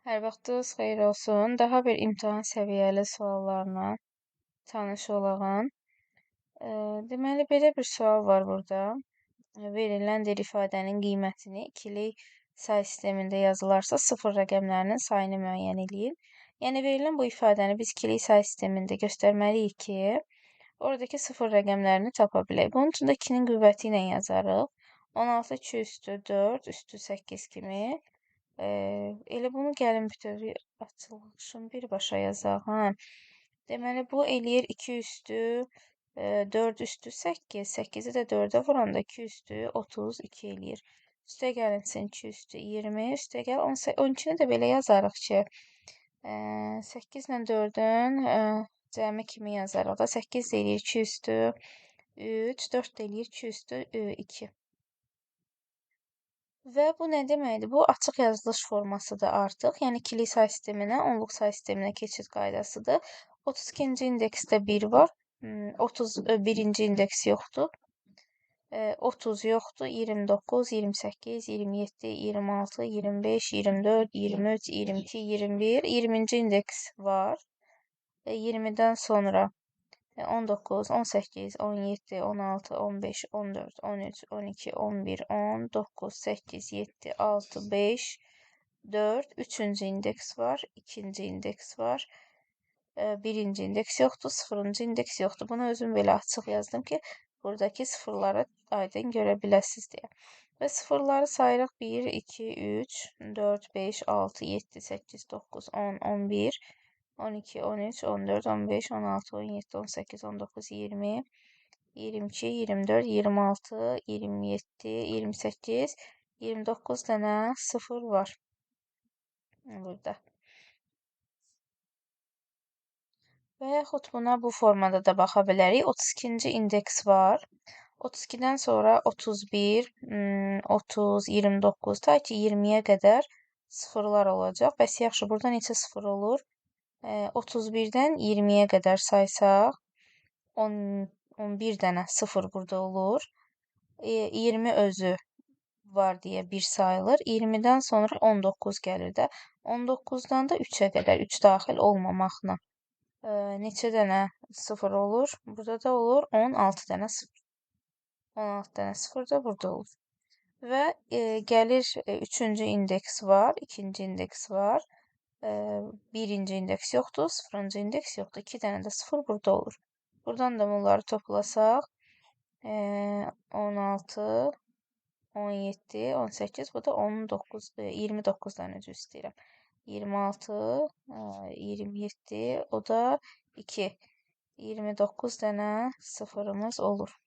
Hər vaxtınız xeyir olsun. Daha bir imtahan səviyyəli suallarla tanış olağın. Deməli, belə bir sual var burada. Verilən bir ifadənin qiymətini ikili say sistemində yazılarsa, sıfır rəqəmlərinin sayını müəyyən eləyin. Yəni, verilən bu ifadəni biz ikili say sistemində göstərməliyik ki, oradakı sıfır rəqəmlərini tapa bilək. Bunun üçün də 2-nin qüvvəti ilə yazarıq. 16, 2 üstü 4, üstü 8 kimi. Elə bunu gəlin bütövlük açılışın birbaşa yazaq. Hə. Deməli, bu eləyir 2 üstü 4 üstü 8. 8-i də 4-ə vuranda 2 üstü 32 eləyir. Üstə gəlinsin 2 üstü 20. Üstə gəl 12-ni də belə yazarıq ki, 8 ilə 4-ün cəmi kimi yazarıq da. 8 də eləyir 2 üstü 3, 4 də eləyir 2 üstü 2. Və bu nə deməkdir? Bu açıq yazılış formasıdır artıq. Yəni ikili say sisteminə, onluq say sisteminə keçid qaydasıdır. 32-ci indeksdə 1 var. 31-ci indeks yoxdur. 30 yoxdur. 29, 28, 27, 26, 25, 24, 23, 22, 21. 20-ci indeks var. 20-dən sonra 19, 18, 17, 16, 15, 14, 13, 12, 11, 10, 9, 8, 7, 6, 5, 4, 3-cü indeks var, 2-ci indeks var, 1-ci indeks yoxdur, 0-cı indeks yoxdur. Bunu özüm belə açıq yazdım ki, buradakı sıfırları aydın görə biləsiniz deyə. Və sıfırları sayırıq 1, 2, 3, 4, 5, 6, 7, 8, 9, 10, 11, 12, 13, 14, 15, 16, 17, 18, 19, 20, 22, 24, 26, 27, 28, 29 dənə sıfır var burada. Və yaxud buna bu formada da baxa bilərik. 32-ci indeks var. 32-dən sonra 31, 30, 29, ta ki 20-yə qədər sıfırlar olacaq. Bəs yaxşı, burada neçə sıfır olur? 31-dən 20-yə qədər saysaq, 11 dənə sıfır burada olur. 20 özü var deyə 1 sayılır. 20-dən sonra 19 gəlir də. 19-dan da 3-ə qədər, 3 daxil olmamaqla. Neçə dənə sıfır olur? Burada da olur 16 dənə sıfır. 16 dənə sıfır da burada olur. Və gəlir 3-cü indeks var, 2-ci indeks var. 1-ci indeks yoxdur, 0-cı indeks yoxdur. 2 dənə də sıfır burada olur. Buradan da bunları toplasaq 16, 17, 18, bu da 19, 29 dənə üzr istəyirəm. 26, 27, o da 2. 29 dənə sıfırımız olur.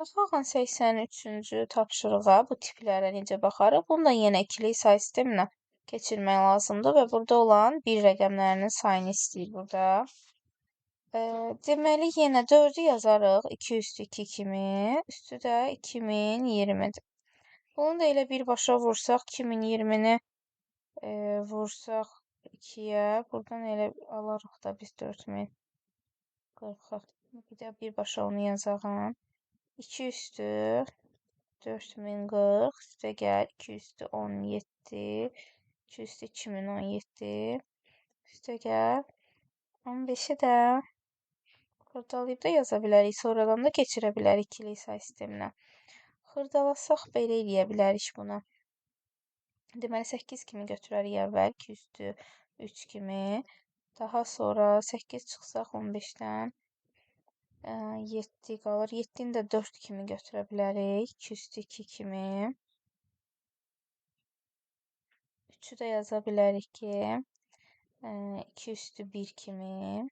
Baxaq 83-cü tapşırığa, bu tiplərə necə baxarıq? Bunu da yenə ikili say sisteminə keçirmək lazımdır və burada olan bir rəqəmlərinin sayını istəyir burada. Deməli, yenə 4-ü yazarıq 2 üstü 2 kimi, üstü də 2020-dir. Bunu da elə birbaşa vursaq, 2020-ni vursaq 2-yə, buradan elə alarıq da biz 4040-ı. Bir də birbaşa onu yazağım. 2 üstü 4040, üstə gəl 2 üstü 17, 2 üstü 2017, üstə gəl 15-i də xırdalayıb da yaza bilərik, sonradan da keçirə bilərik ikili say sisteminə. Xırdalasaq belə eləyə bilərik buna. Deməli, 8 kimi götürərik əvvəl, 2 üstü 3 kimi. Daha sonra 8 çıxsaq 15-dən 7 qalır. 7-ni də 4 kimi götürə bilərik. 2 üstü 2 kimi. 3-ü də yaza bilərik ki, 2 üstü 1 kimi.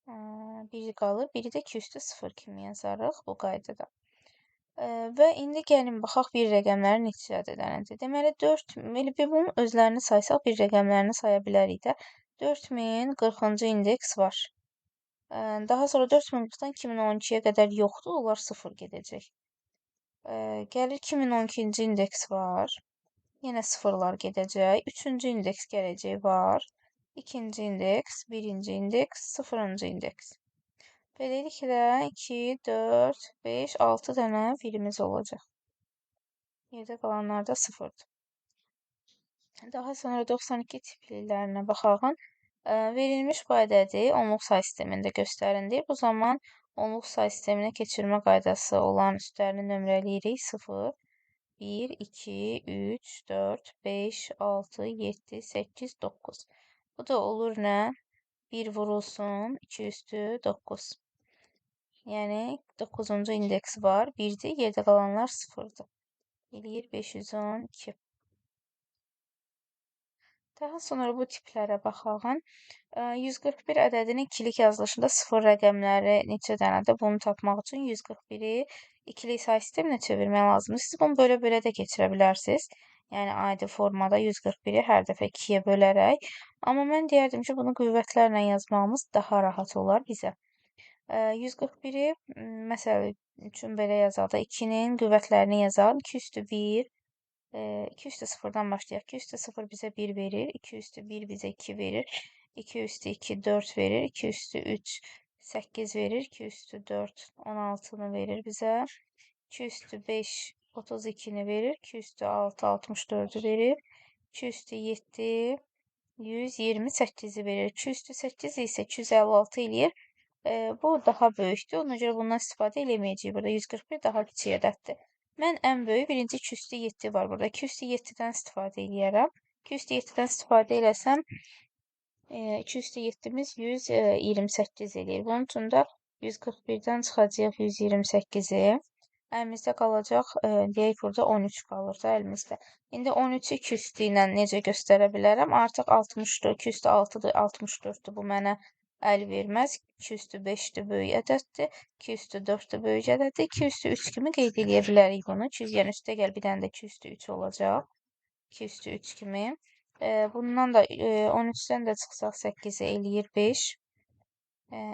1 qalır. 1-i də 2 üstü 0 kimi yazarıq bu qaydada. Və indi gəlin baxaq bir rəqəmləri neçə dənədir. Deməli, 4, elə bir bunun özlərini saysaq, bir rəqəmlərini saya bilərik də. 4040-cı indeks var. Daha sonra 4040-dan 2012-yə qədər yoxdur, onlar 0 gedəcək. Gəlir 2012-ci indeks var. Yenə sıfırlar gedəcək. 3-cü indeks gələcək var. 2-ci indeks, 1-ci indeks, 0-cı indeks. Beləliklə 2, 4, 5, 6 dənə birimiz olacaq. Yerdə qalanlar da 0-dır. Daha sonra 92 tiplilərinə baxaq. Verilmiş bu ədədi onluq say sistemində göstərin deyir. Bu zaman onluq say sisteminə keçirmə qaydası olan üstlərini nömrələyirik. 0, 1, 2, 3, 4, 5, 6, 7, 8, 9. Bu da olur nə? 1 vurulsun, 2 üstü 9. Yəni 9-cu indeks var. 1-dir, yerdə qalanlar 0-dır. Eləyir 512. Daha sonra bu tiplərə baxaq. 141 ədədinin ikilik yazılışında sıfır rəqəmləri neçə dənədir? Bunu tapmaq üçün 141-i ikilik say sisteminə çevirmək lazımdır. Siz bunu bölə-bölə də keçirə bilərsiniz. Yəni adi formada 141-i hər dəfə 2-yə bölərək. Amma mən deyərdim ki, bunu qüvvətlərlə yazmağımız daha rahat olar bizə. 141-i məsəl üçün belə yazaq da 2-nin qüvvətlərini yazaq. 2 üstü 1, 2 üstü 0-dan başlayaq. 2 üstü 0 bizə 1 verir. 2 üstü 1 bizə 2 verir. 2 üstü 2 4 verir. 2 üstü 3 8 verir. 2 üstü 4 16-nı verir bizə. 2 üstü 5 32-ni verir. 2 üstü 6 64-ü verir. 2 üstü 7 128-i verir. 2 üstü 8 isə 256 eləyir. Bu daha böyükdür. Ona görə bundan istifadə eləməyəcəyik. Burada 141 daha kiçik ədəddir. Mən ən böyük birinci 2 üstü 7 var burada. 2 üstü 7-dən istifadə eləyərəm. 2 üstü 7-dən istifadə eləsəm 2 üstü 7-miz 128 eləyir. Bunun üçün də 141-dən çıxacağıq 128-i. Əlimizdə qalacaq, deyək burada 13 qalır da əlimizdə. İndi 13-ü 2 üstü ilə necə göstərə bilərəm? Artıq 64, 2 üstü 6-dır, 64-dür. Bu mənə əl verməz. 2 üstü 5-dir, böyük ədəddir. 2 üstü 4-dür, böyük ədəddir. 2 üstü 3 kimi qeyd eləyə bilərik bunu. 200, yəni üstə gəl bir dənə də 2 üstü 3 olacaq. 2 üstü 3 kimi. Bundan da 13-dən də çıxsaq 8-i eləyir 5.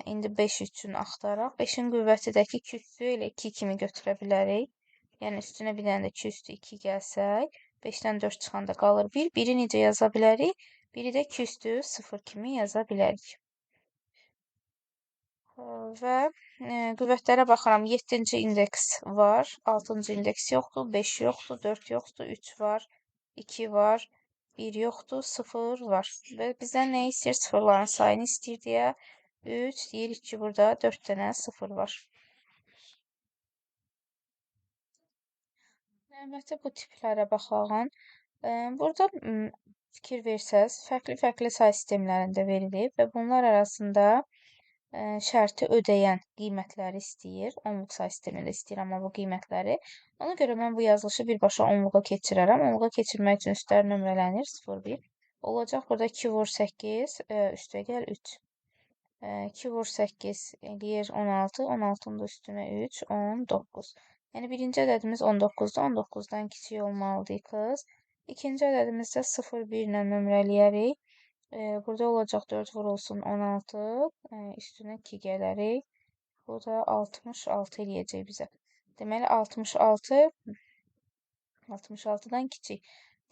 İndi 5 üçün axtaraq. 5-in qüvvəti də ki, 2 üstü elə 2 kimi götürə bilərik. Yəni üstünə bir dənə də 2 üstü 2 gəlsək, 5-dən 4 çıxanda qalır 1. 1-i necə yaza bilərik? 1-i də 2 üstü 0 kimi yaza bilərik. Və qüvvətlərə baxıram. 7-ci indeks var, 6-cı indeks yoxdur, 5 yoxdur, 4 yoxdur, 3 var, 2 var, 1 yoxdur, 0 var. Və bizdən nə istəyir? Sıfırların sayını istəyir deyə 3, deyirik ki, burada 4 dənə 0 var. Növbəti bu tiplərə baxaq. Burada fikir versəz, fərqli-fərqli say sistemlərində verilib və bunlar arasında şərti ödəyən qiymətləri istəyir. Onluq say sistemində istəyir amma bu qiymətləri. Ona görə mən bu yazılışı birbaşa onluğa keçirərəm. Onluğa keçirmək üçün üstlər nömrələnir. 0, 1. Olacaq burada 2 vur 8, üstə gəl 3. 2 vur 8 eləyir 16. 16-nın da üstünə 3, 19. Yəni birinci ədədimiz 19-dur. 19-dan kiçik olmalıdır qız. İkinci ədədimizdə 0, 1 ilə nömrələyərik. Burada olacaq 4 vurulsun 16, üstünə 2 gələrik. Bu da 66 eləyəcək bizə. Deməli 66, 66-dan kiçik.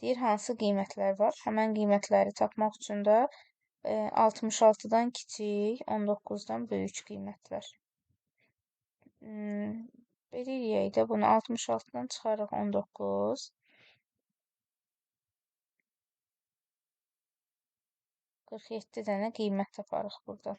Deyir, hansı qiymətlər var? Həmən qiymətləri tapmaq üçün də 66-dan kiçik, 19-dan böyük qiymətlər. Belə eləyək də bunu 66-dan çıxarıq 19. 47 dənə qiymət taparıq burada.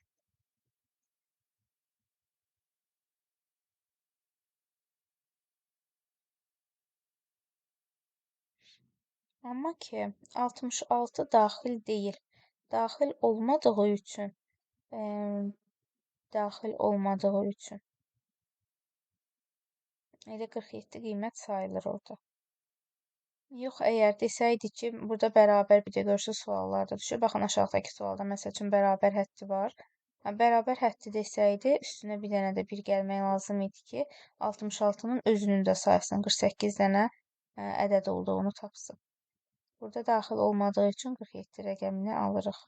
Amma ki, 66 daxil deyil. Daxil olmadığı üçün, elə 47 qiymət sayılır orada. Yox, əgər desəydi ki, burada bərabər bir də görürsünüz suallarda düşür. Baxın, aşağıdakı sualda məsəl üçün bərabər həddi var. Bərabər həddi desəydi, üstünə bir dənə də bir gəlmək lazım idi ki, 66-nın özünün də sayısının 48 dənə ədəd olduğunu tapsın. Burada daxil olmadığı üçün 47 rəqəmini alırıq.